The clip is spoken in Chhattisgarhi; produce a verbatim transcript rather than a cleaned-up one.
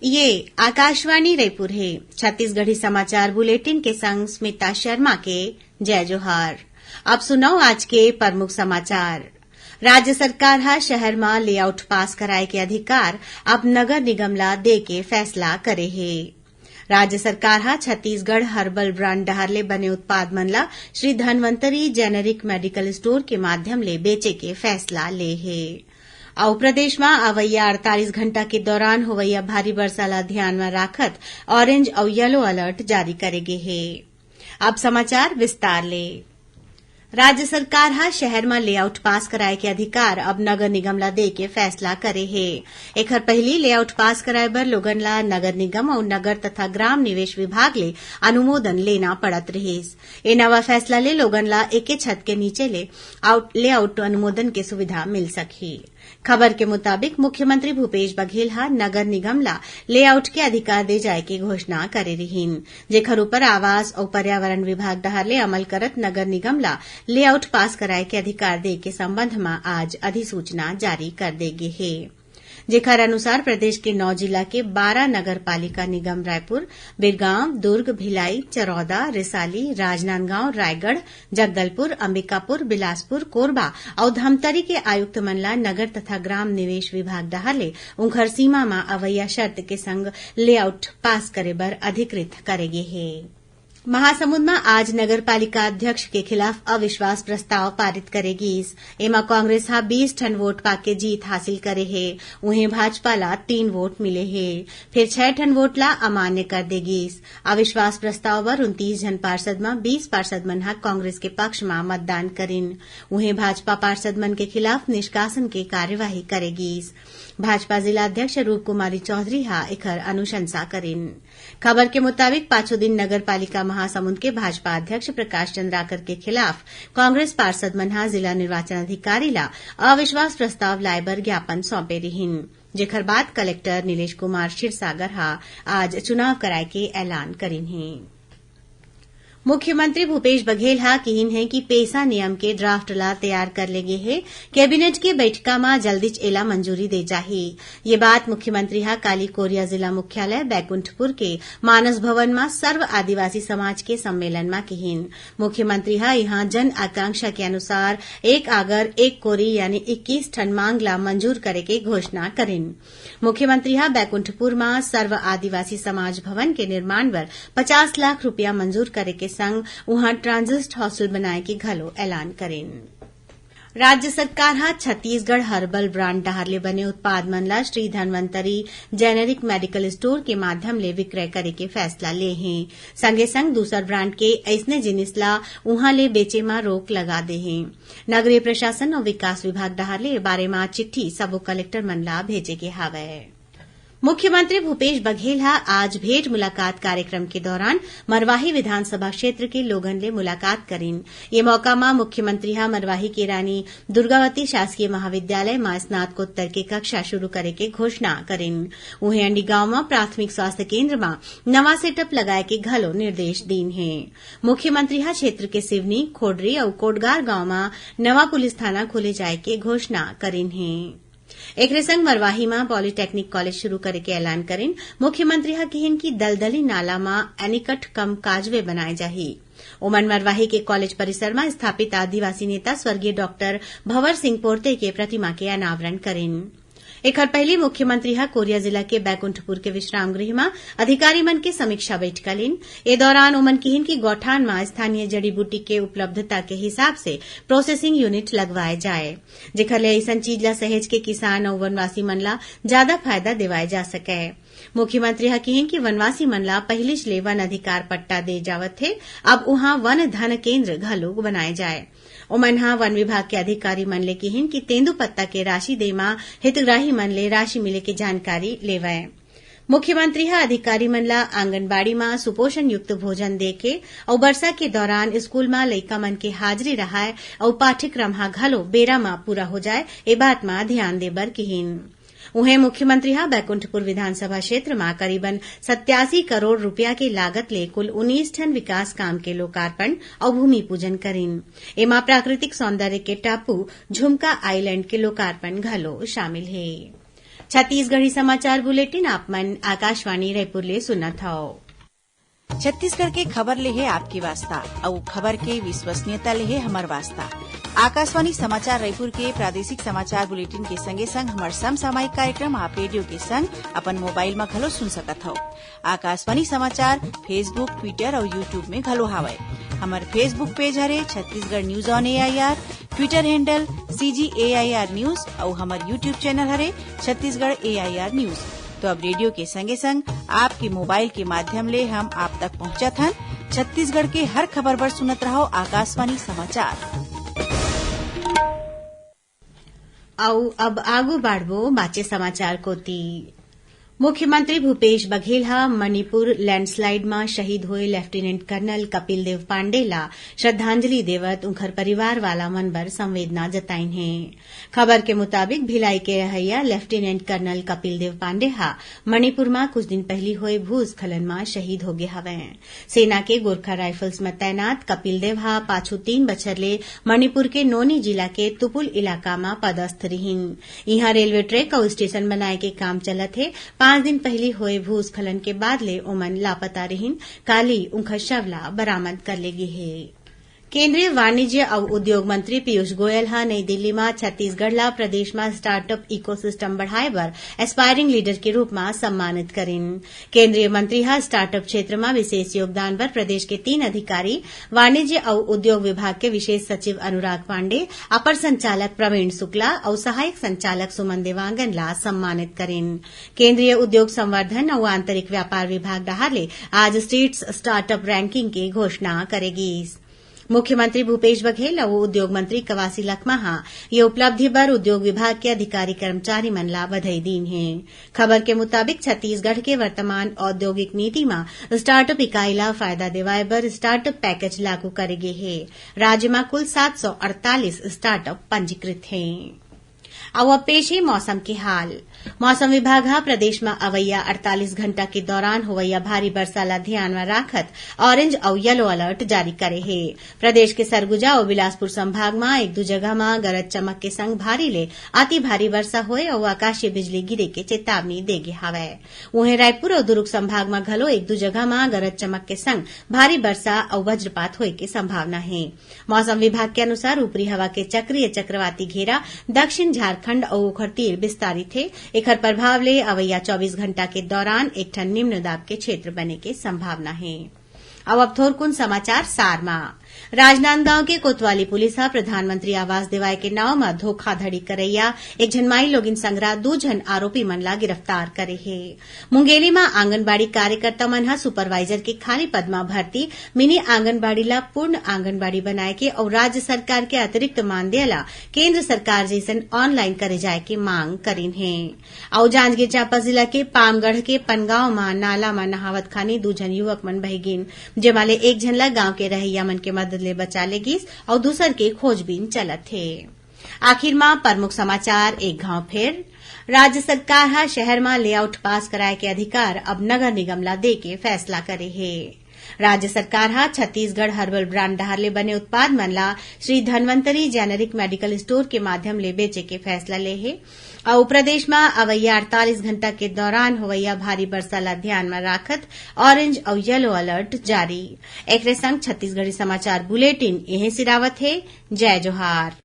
ये आकाशवाणी रायपुर हे। छत्तीसगढ़ी समाचार बुलेटिन के संग स्मिता शर्मा के जय जोहार। अब सुनव आज के प्रमुख समाचार। राज्य सरकार ह शहर म लेआउट पास कराए के अधिकार अब नगर निगम ला दे के फैसला करे हे। राज्य सरकार ह छत्तीसगढ़ हर्बल ब्रांड डहार ले बने उत्पाद मन ला Shri Dhanvantari generic medical store के माध्यम ले बेचे के फैसला ले हे। अउ प्रदेश म अवइया अड़तालीस घंटा के दौरान होवइया भारी वर्षा ला ध्यान म राखत ऑरेंज अउ येलो अलर्ट जारी करे गे हे। अब समाचार विस्तार ले। राज्य सरकार ह शहर म लेआउट पास कराए के अधिकार अब नगर निगम ला दे के फैसला करे हे। एखर पहिली लेआउट पास कराए बर लोगन ला नगर निगम अउ नगर तथा ग्राम निवेश विभाग ले अनुमोदन लेना पड़त रिहिस। ए नवा फैसला ले लोगन ला एके छत के नीचे ले आउट, लेआउट अनुमोदन के सुविधा मिल सकही। खबर के मुताबिक मुख्यमंत्री भूपेश बघेल ह नगर निगम ला लेआउट के अधिकार दे जाए के घोषणा करे रिहिन, जेखर ऊपर आवास अउ पर्यावरण विभाग डहार ले अमल करत नगर निगम ला लेआउट पास कराए के अधिकार दे के संबंध म आज अधिसूचना जारी कर दे गे हे, जेखर अनुसार प्रदेश के नौ जिला के बारह नगर पालिका निगम रायपुर, बिरगांव, दुर्ग, भिलाई, चरौदा, रिसाली, राजनांदगांव, रायगढ़, जगदलपुर, अंबिकापुर, बिलासपुर, कोरबा अउ धमतरी के आयुक्त मन ला नगर तथा ग्राम निवेश विभाग डहार ले उंखर सीमा म अवइया शर्त के संग लेआउट पास करे बर अधिकृत करे गे हे। महासमुंद म आज नगर पालिका अध्यक्ष के खिलाफ अविश्वास प्रस्ताव पारित करे गीस। एमा कांग्रेस ह बीस ठन वोट पाके जीत हासिल करे हे, उहें भाजपा ला तीन वोट मिले हे। फेर छह ठन वोट ला अमान्य कर दे गीस। अविश्वास प्रस्ताव बर उनतीस झन पार्षद म बीस पार्षद मन ह कांग्रेस के पक्ष म मतदान करिन। उहें भाजपा पार्षद मन के खिलाफ निष्कासन के कार्यवाही करे गीस। भाजपा जिला अध्यक्ष रूप कुमारी चौधरी ह एखर अनुशंसा करिन। खबर के मुताबिक, पाछू दिन नगर पालिका महासमुंद के भाजपा अध्यक्ष प्रकाश चंद्राकर के खिलाफ कांग्रेस पार्षद मन ह जिला निर्वाचन अधिकारी ला अविश्वास प्रस्ताव लाए बर ज्ञापन सौंपे रिहिन, जेखर बाद कलेक्टर नीलेश कुमार क्षीरसागर ह आज चुनाव कराए के ऐलान करिन हे। मुख्यमंत्री भूपेश बघेल ह किहिन हे कि पेसा नियम के ड्राफ्ट ला तैयार कर ले गे हे, कैबिनेट के बैठका म जल्दीच एला मंजूरी दे जाही। ये बात मुख्यमंत्री ह काली कोरिया जिला मुख्यालय बैकुंठपुर के मानस भवन म सर्व आदिवासी समाज के सम्मेलन म किहिन। मुख्यमंत्री ह इहां जन आकांक्षा के अनुसार एक आगर एक कोरी यानी इक्कीस ठन मांग ला मंजूर करे के घोषणा करिन। मुख्यमंत्री ह बैकुंठपुर म सर्व आदिवासी समाज भवन के निर्माण बर पचास लाख रुपया मंजूर करे के संग उहां ट्रांजिट हॉस्टल बनाए के घलो ऐलान करिन। राज्य सरकार ह छत्तीसगढ़ हर्बल ब्रांड डहार ले बने उत्पाद मन ला Shri Dhanvantari generic medical store के माध्यम ले विक्रय करे के फैसला ले हे। संगे संग दूसर ब्रांड के अइसने जिनिस ला उहां ले बेचे म रोक लगा दे हे। नगरीय प्रशासन अउ विकास विभाग डहार ले ए बारे म चिट्ठी सबो कलेक्टर मन ला भेजे गे हावय। मुख्यमंत्री भूपेश बघेल ह आज भेंट मुलाकात कार्यक्रम के दौरान मरवाही विधानसभा क्षेत्र के लोगन ले मुलाकात करिन। ये मौका म मुख्यमंत्री ह मरवाही के रानी दुर्गावती शासकीय महाविद्यालय म स्नातकोत्तर के कक्षा शुरू करे के घोषणा करिन। उहें, अंडीगांव म प्राथमिक स्वास्थ्य केंद्र म नवा सेटअप लगाए के घलो निर्देश दीन हे। मुख्यमंत्री ह क्षेत्र के सिवनी, खोडरी अउ कोटगार गांव म नवा पुलिस थाना खोले जाए के घोषणा करिन हे। एकरे संग मरवाही म पॉलिटेक्निक कॉलेज शुरू करे के ऐलान करिन। मुख्यमंत्री ह किहिन कि दलदली नाला म एनीकट कम काजवे बनाए जाही। ओमन मरवाही के कॉलेज परिसर म स्थापित आदिवासी नेता स्वर्गीय डॉक्टर भंवर सिंह पोर्ते के प्रतिमा के अनावरण करिन। एखर पहिली मुख्यमंत्री ह कोरिया जिला के बैकुंठपुर के विश्राम गृह म अधिकारी मन के समीक्षा बैठका लीन। ए दौरान ओमन किहिन कि गौठान म स्थानीय जड़ी बूटी के उपलब्धता के हिसाब से प्रोसेसिंग यूनिट लगवाए जाए, जेखर ले अइसन चीज ला सहेज के किसान अउ वनवासी मन ला जादा फायदा देवाए जा सकय। मुख्यमंत्री ह किहिन कि वनवासी मन ला पहिलीच ले वन अधिकार पट्टा दे जावत हे, अब उहां वन धन केंद्र घलो बनाए जाए। ओमन ह वन विभाग के अधिकारी मन ले किहिन कि तेंदूपत्ता के राशि दे म हितग्राही मन ले राशि मिले के जानकारी लेवय। मुख्यमंत्री ह अधिकारी मन ला आंगनबाड़ी म सुपोषण युक्त भोजन दे के अउ बरसा के दौरान स्कूल म लइका मन के हाजिरी रहाय अउ पाठ्यक्रम ह घलो बेरा म पूरा हो जाय, ए बात म ध्यान दे बर किहिन। उहें, मुख्यमंत्री ह बैकुंठपुर विधानसभा क्षेत्र म करीबन सत्यासी करोड़ रुपया के लागत ले कुल उन्नीस ठन विकास काम के लोकार्पण अउ भूमि पूजन करिन। एमा प्राकृतिक सौंदर्य के टापू झुमका आइलैंड के लोकार्पण घलो शामिल हे। छत्तीसगढ़ी समाचार बुलेटिन आप मन आकाशवाणी रायपुर ले सुनत हव। छत्तीसगढ़ के खबर ले हे आपके वास्ता, अउ खबर के विश्वसनीयता ले हे हमर वास्ता। आकाशवाणी समाचार रायपुर के प्रादेशिक समाचार बुलेटिन के संगे संग हमर समसामयिक कार्यक्रम आप रेडियो के संग अपन मोबाइल म घलो सुन सकत हव। आकाशवाणी समाचार Facebook, Twitter अउ YouTube में घलो हावय। हमर Facebook पेज हरे Chhattisgarh news on AIR, Twitter handle CG AIR news अउ हमर YouTube चैनल हरे छत्तीसगढ़ एआईआर न्यूज। तो अब रेडियो के संगे संग आपके मोबाइल के माध्यम ले हम आप तक पहुंचत हन। छत्तीसगढ़ के हर खबर बर सुनत रहव आकाशवाणी समाचार। अउ अब आगू बाढ़बो बाचे समाचार कोती। मुख्यमंत्री भूपेश बघेल ह मणिपुर लैंडस्लाइड म शहीद होए लेफ्टिनेंट कर्नल कपिल देव पांडे ला श्रद्धांजलि देवत उंखर परिवार वाला मन बर संवेदना जताइन हे। खबर के मुताबिक, भिलाई के रहइया लेफ्टिनेंट कर्नल कपिल देव पांडे ह मणिपुर म कुछ दिन पहिली होए भूस्खलन म शहीद होगे हवय। सेना के गोरखा राइफल्स म तैनात कपिल देव ह पाछू तीन बछर ले मणिपुर के नोनी जिला के तुपुल इलाका म पदस्थ रिहिन। इहां रेलवे ट्रैक अउ स्टेशन बनाए के काम चलत हे। पांच दिन पहिली होए भूस्खलन के बाद ले ओमन लापता रिहिन। काली उंखर शव ला बरामद कर ले गे हे। केंद्रीय वाणिज्य अउ उद्योग मंत्री पीयूष गोयल ह नई दिल्ली म छत्तीसगढ़ ला प्रदेश म स्टार्टअप इकोसिस्टम बढ़ाए बर एस्पायरिंग लीडर के रूप म सम्मानित करिन। केंद्रीय मंत्री ह स्टार्टअप क्षेत्र म विशेष योगदान बर प्रदेश के तीन अधिकारी, वाणिज्य अउ उद्योग विभाग के विशेष सचिव अनुराग पांडे, अपर संचालक प्रवीण शुक्ला अउ सहायक संचालक सुमन देवांगन ला सम्मानित करिन। केंद्रीय उद्योग संवर्धन अउ आंतरिक व्यापार विभाग डहार ले आज स्टेट्स स्टार्टअप रैंकिंग के घोषणा करे गीस। मुख्यमंत्री भूपेश बघेल अउ उद्योग मंत्री कवासी लखमा ह ये उपलब्धि बर उद्योग विभाग के अधिकारी कर्मचारी मन ला बधाई दीन हे। खबर के मुताबिक, छत्तीसगढ़ के वर्तमान औद्योगिक नीति म स्टार्टअप इकाई ला फायदा दिवाए बर स्टार्टअप पैकेज लागू करे गे हे। राज्य म कुल सात सौ अड़तालीस स्टार्टअप पंजीकृत हे। अउ अब पेश हे मौसम के हाल। मौसम विभाग ह प्रदेश म अवइया अड़तालीस घंटा के दौरान होवइया भारी बरसा ला ध्यान म राखत ऑरेंज अउ येलो अलर्ट जारी करे हे। प्रदेश के सरगुजा अउ बिलासपुर संभाग म एक दू जगह म गरज चमक के संग भारी ले अति भारी बरसा होए अउ आकाशीय बिजली गिरे के चेतावनी दे गे हावय। उहें, रायपुर अउ दुर्ग संभाग म घलो एक दू जगह म गरज चमक के संग भारी बरसा अउ वज्रपात होए के संभावना हे। मौसम विभाग के अनुसार, ऊपरी हवा के चक्रीय चक्रवाती घेरा दक्षिण झारखंड अउ ओखर तीर विस्तारित हे। एखर प्रभाव ले अवइया चौबीस घंटा के दौरान एक ठन निम्न दाब के क्षेत्र बने के संभावना हे। अब, अब थोरकुन समाचार सार म। राजनांदगांव के कोतवाली पुलिस ह प्रधानमंत्री आवास देवाय के नाव म धोखाधड़ी करइया एक झन माई लोगिन संघरा दू झन आरोपी मन ला गिरफ्तार करे हे। मुंगेली म आंगनबाड़ी कार्यकर्ता मन ह सुपरवाइजर के खाली पद म भर्ती मिनी आंगनबाड़ी ला पूर्ण आंगनबाड़ी बनाए के अउ राज्य सरकार के अतिरिक्त मानदेय ला केंद्र सरकार जइसन ऑनलाइन करे जाए के मांग करिन हे। अउ जांजगीर चांपा जिला के पामगढ़ के पनगांव म नाला म नहावत खानी दू झन युवक मन बही गिन, जेमा ले एक झन ला गांव के रहइया मन के मदद ले बचा ले गिस अउ दूसर के खोजबीन चलत हे। आखिर म प्रमुख समाचार एक घांव फेर। राज्य सरकार ह शहर म लेआउट पास कराए के अधिकार अब नगर निगम ला दे के फैसला करे हे। राज्य सरकार ह छत्तीसगढ़ हर्बल ब्रांड डहार ले बने उत्पाद मन ला Shri Dhanvantari generic medical store के माध्यम ले बेचे के फैसला ले हे। अउ प्रदेश म अवइया अड़तालीस घंटा के दौरान होवइया भारी बरसा ला ध्यान म राखत ऑरेंज अउ येलो अलर्ट जारी। एकरे संग छत्तीसगढ़ी समाचार बुलेटिन इहें सिरावत हे। जय जोहार।